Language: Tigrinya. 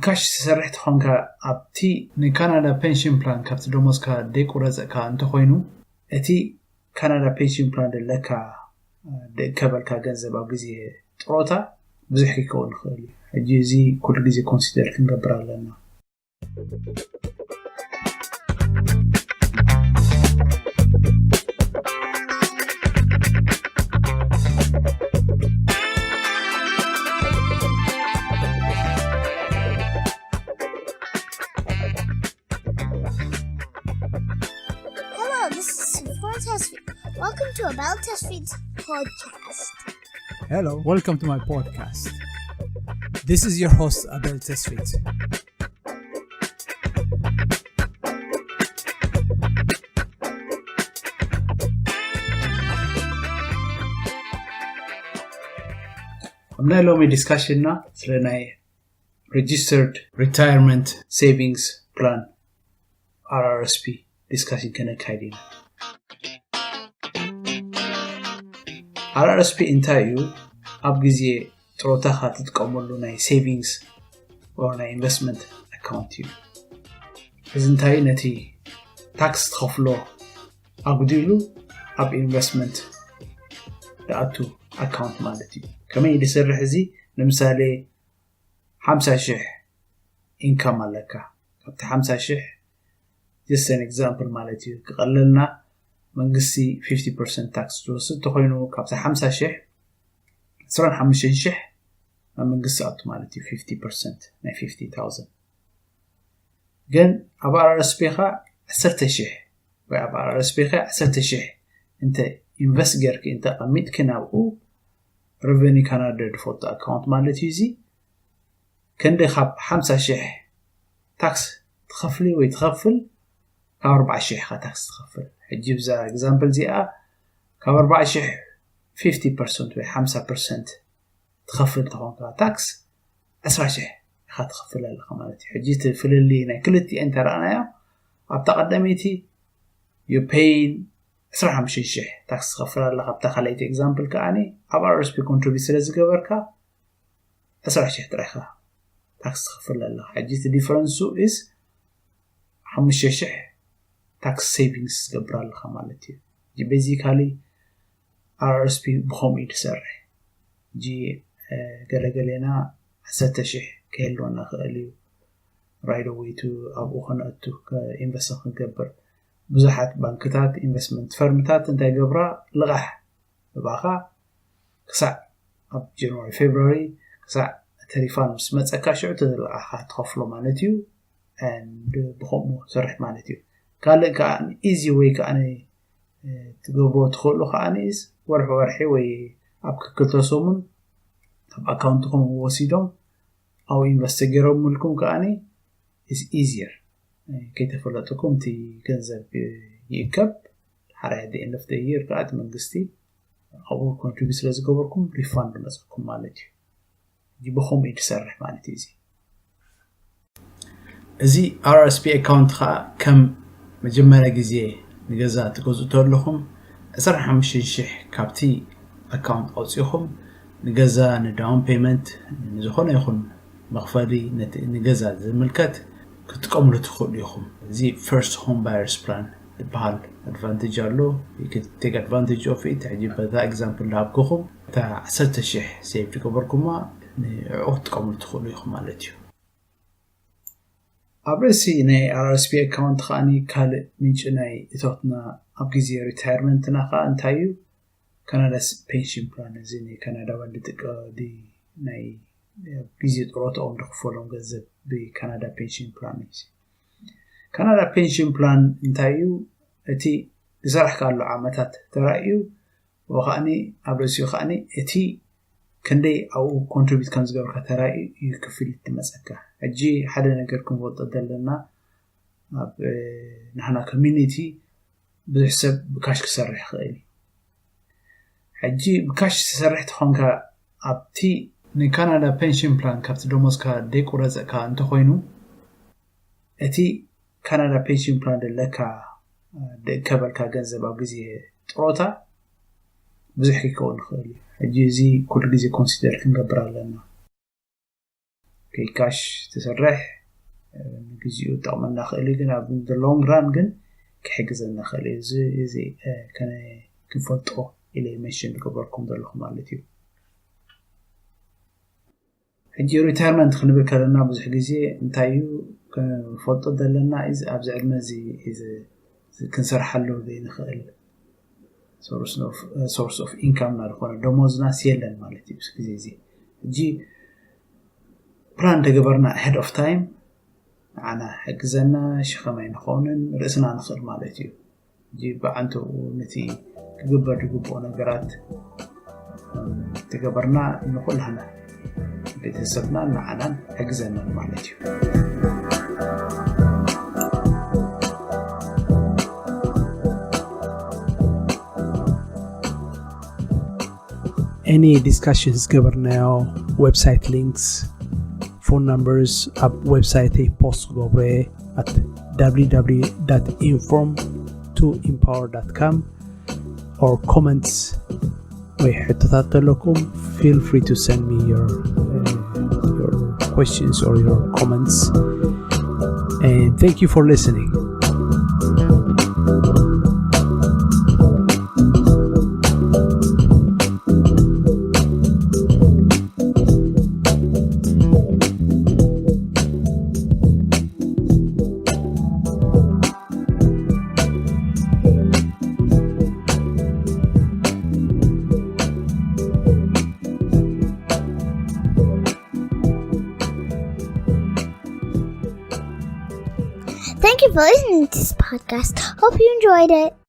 ካሽ ትሰርሕ ተኾንካ ኣብቲ ንካናዳ ፔንሽን ፕላን ካብቲ ደሞዝካ ደይቁረፀካ እንተኾይኑ እቲ ካናዳ ፔንሽን ፕላን ደለካ ደእከበልካ ገንዘብ ኣብ ግዜ ጥሮታ ብዙሕ ክከውን ይኽእል እዩ። ሕጂ እዚ ኩሉ ግዜ ኮንሲደር ክንገብር ኣለና። Hello, this is Sephora Tesfit. Welcome to Abel Tesfit's podcast. Hello, welcome to my podcast. This is your host, Abel Tesfit. ኣብ ናይ ሎሚ ዲስካሽንና ስለ ናይ ሬጂስተርድ ሪታየርመንት ሴቪንግስ ፕላን፣ ኣር ኣር ኤስ ፒ፣ ዲስካሽን ከነካይድ ኢና። ኣር ኣር ኤስ ፒ እንታይ እዩ? ኣብ ግዜ ጥሮታኻ ትጥቀመሉ ናይ ሴቪንግስ ኦር ናይ ኢንቨስትመንት ኣካውንት እዩ። እዚ እንታይ ነቲ ታክስ ትኸፍሎ ኣጉዲሉ ኣብ ኢንቨስትመንት ዝኣቱ ኣካውንት ማለት እዩ። ከመይ እዩ ዝሰርሕ እዚ? ንምሳሌ ሓምሳ ሽሕ ኢንካም ኣለካ። ካብቲ ሓምሳ ሽሕ just an example ማለት እዩ ክቐለልና፣ መንግስቲ ፊፍቲ ፐርሰንት ታክስ ዝወስድ ተኾይኑ ካብቲ ሓምሳ ሽሕ ዕስራን ሓሙሽተን ሽሕ ናብ መንግስቲ ኣቱ ማለት እዩ። ፊፍቲ ፐርሰንት ናይ ፊፍቲ ታውዘንድ። ግን ኣብ ኣር ኤስ ፒ ኻ ዓሰርተ ሽሕ ወይ ኣብ ኣር ኤስ ፒ ኻ ዓሰርተ ሽሕ እንተ ኢንቨስት ጌርኪ እንተ ቀሚጥኪ ናብኡ፣ ሬቨኒ ካናዳ ዝፈልጦ ኣካውንት ማለት እዩ። እዚ ክንዲ ካብ ሓምሳ ሽሕ ታክስ ትኸፍሊ ወይ ትኸፍል፣ ካብ ኣርባዓ ሽሕ ኢኻ ታክስ ትኸፍል። ሕጂ ብዛ ኤግዛምፕል እዚኣ ካብ ኣርባዓ ሽሕ ፊፍቲ ፐርሰንት ወይ ሓምሳ ፐርሰንት ትኸፍል ተኾንካ ታክስ ዕስራ ሽሕ ኢኻ ትኸፍል ኣለኻ ማለት እዩ። ሕጂ እቲ ፍልልይ ናይ ክልቲኤን እንተረኣናዮ ኣብታ ቀዳመይቲ you paying ዕስራ ሓሙሽተ ሽሕ ታክስ ትኸፍል ኣለኻ። ኣብታ ካልኣይቲ ኤግዛምፕል ከኣኒ ኣብ ኣር ኤስ ፒ ኮንትሪቢዩት ስለ ዝገበርካ ዕስራ ሽሕ ጥራይ ኢኻ ታክስ ትኸፍል ኣለኻ። ሕጂ እቲ ዲፈረንሱ ኢዝ ሓሙሽተ ሽሕ ታክስ ሴቪንግስ ትገብር ኣለኻ ማለት እዩ። ሕጂ ቤዚካሊ ኣር ኤስ ፒ ብኸምኡ እዩ ዝሰርሕ። ሕጂ ገለገሌና ዓሰርተ ሽሕ ክህልወና ክእል እዩ። ራይት ኣወይ ቱ ኣብኡ ከነእቱ ኢንቨስት ክንገብር። ብዙሓት ባንክታት፣ ኢንቨስትመንት ፈርምታት እንታይ ገብራ? ልቓሕ ንባኻ ክሳዕ ኣብ ጃንዋሪ ፌብሩዋሪ ክሳዕ እቲ ሪፋንድ ምስ መፀካ ሽዑ እቲ ልቓሕኻ ትኸፍሎ ማለት እዩ። And ብኸምኡ ሰርሕ ማለት እዩ። ካልእ ከዓ ኢዚ ወይ ከዓ ትገብሮ ትኽእሉ ከዓ ወርሒ ወርሒ ወይ ኣብ ክልተ ሰሙን ካብ ኣካውንትኩም ወሲዶም ኣብኡ ኢንቨስት ገይሮምልኩም ከዓ is easier። ከይተፈለጥኩም እቲ ገንዘብ ይእከብ። ሓራይ at the end of the year ከዓ እቲ መንግስቲ ኣብኡ ኮንትሪቢዩት ስለ ዝገበርኩም ሪፋንድ መፀኩም ማለት እዩ። ሕጂ ብኸምኡ እዩ ዝሰርሕ ማለት እዩ። እዚ እዚ ኣር ኤስ ፒ ኣካውንት ከዓ ከም መጀመርያ ግዜ ንገዛ ትገዝኡ ተለኹም ዕስራን ሓሙሽተን ሽሕ ካብቲ ኣካውንት ኣውፂእኹም ንገዛ ንዳውን ፔመንት ንዝኾነ ይኹን መኽፈሊ ነቲ ንገዛ ዝምልከት ክትጥቀምሉ ትኽእሉ ኢኹም። እዚ ፈርስት ሆም ባየርስ ፕላን ዝበሃል ኣድቫንቴጅ ኣሎ። You can take advantage of it። ሕጂ በታ ኤግዛምፕል ዝሃብኩኹም እታ ዓሰርተ ሽሕ ሴቭ ዝገበርኩማ ንዕኡ ክትጥቀምሉ ትኽእሉ ኢኹም ማለት እዩ። ኣብ ርእሲ ናይ ኣር ኤስ ፒ ኣካውንት ከዓኒ ካልእ ምንጪ ናይ እቶትና ኣብ ግዜ ሪታየርመንትና ከዓ እንታይ እዩ? ካናዳስ ፔንሽን ፕላን። እዚ ናይ ካናዳውያን ዝጥቀ ናይ ኣብ ግዜ ጥሮታኦም ዝኽፈሎም ገንዘብ ብካናዳ ፔንሽን ፕላን እዩ። ካናዳ ፔንሽን ፕላን እንታይ እዩ? እቲ ዝሰራሕካሉ ዓመታት ተራእዩ፣ ከዓኒ ኣብ ርእሲኡ ከዓኒ እቲ ክንደይ ኣብኡ ኮንትሪቢዩት ከም ዝገበርካ ተራእዩ እዩ ክፍሊት ዝመፀካ። ሕጂ ሓደ ነገር ክንፈልጦ ዘለና፣ ኣብ ናህና ኮሚኒቲ ብዙሕ ሰብ ብካሽ ክሰርሕ ይኽእል እዩ። ሕጂ ብካሽ ትሰርሕ ተኾንካ ኣብቲ ንካናዳ ፔንሽን ፕላን ካብቲ ደሞዝካ ደይቁረፀካ እንተኾይኑ እቲ ካናዳ ፔንሽን ፕላን ደለካ ደእከበልካ ገንዘብ ኣብ ግዜ ጥሮታ ብዙሕ ክከውን ይኽእል እዩ። ሕጂ እዚ ኩሉ ግዜ ኮንሲደር ክንገብር ኣለና። ፔካሽ ትስርሕ። ንግዚኡ ጠቕመና ክእል እዩ፣ ግን ኣብ long run ግን ክሕግዘና ክእል እዩ። እዚ እዚ ክንፈልጦ ኢለ ሜንሽን ዝገበርኩም ዘለኹ ማለት እዩ። ሕጂ ሪታይርመንት ክንብል ከለና ብዙሕ ግዜ እንታይ እዩ ክንፈልጦ ዘለና፣ ኣብዚ ዕድመ እዚ ክንሰርሓሉ ዘይንኽእል ሶርስ ኦፍ ኢንካምና ዝኾነ ደሞዝናስ የለን ማለት እዩ። ግዜ እዚ ሕጂ ፕላን ተገበርና ኣሄድ ኦፍ ታይም ንዓና ሕግዘና፣ ሸኸም ኣይንኸውንን፣ ርእስና ንኽእል ማለት እዩ። ሕጂ ብዓንተኡ ነቲ ክግበር ዝግብኦ ነገራት ተገበርና ንኩላህና ቤተሰብና ንዓናን ሕግዘናን ማለት እዩ። Any discussions ዝገበርናዮ website links, phone numbers ኣብ ዌብሳይተይ ፖስት ክገብሮ እየ at www.inform2empower.com or comments ወይ ሕቶታት ተለኩም, feel free to send me your uh, your questions or your comments. And thank you for listening. Thank you for listening to this podcast. Hope you enjoyed it.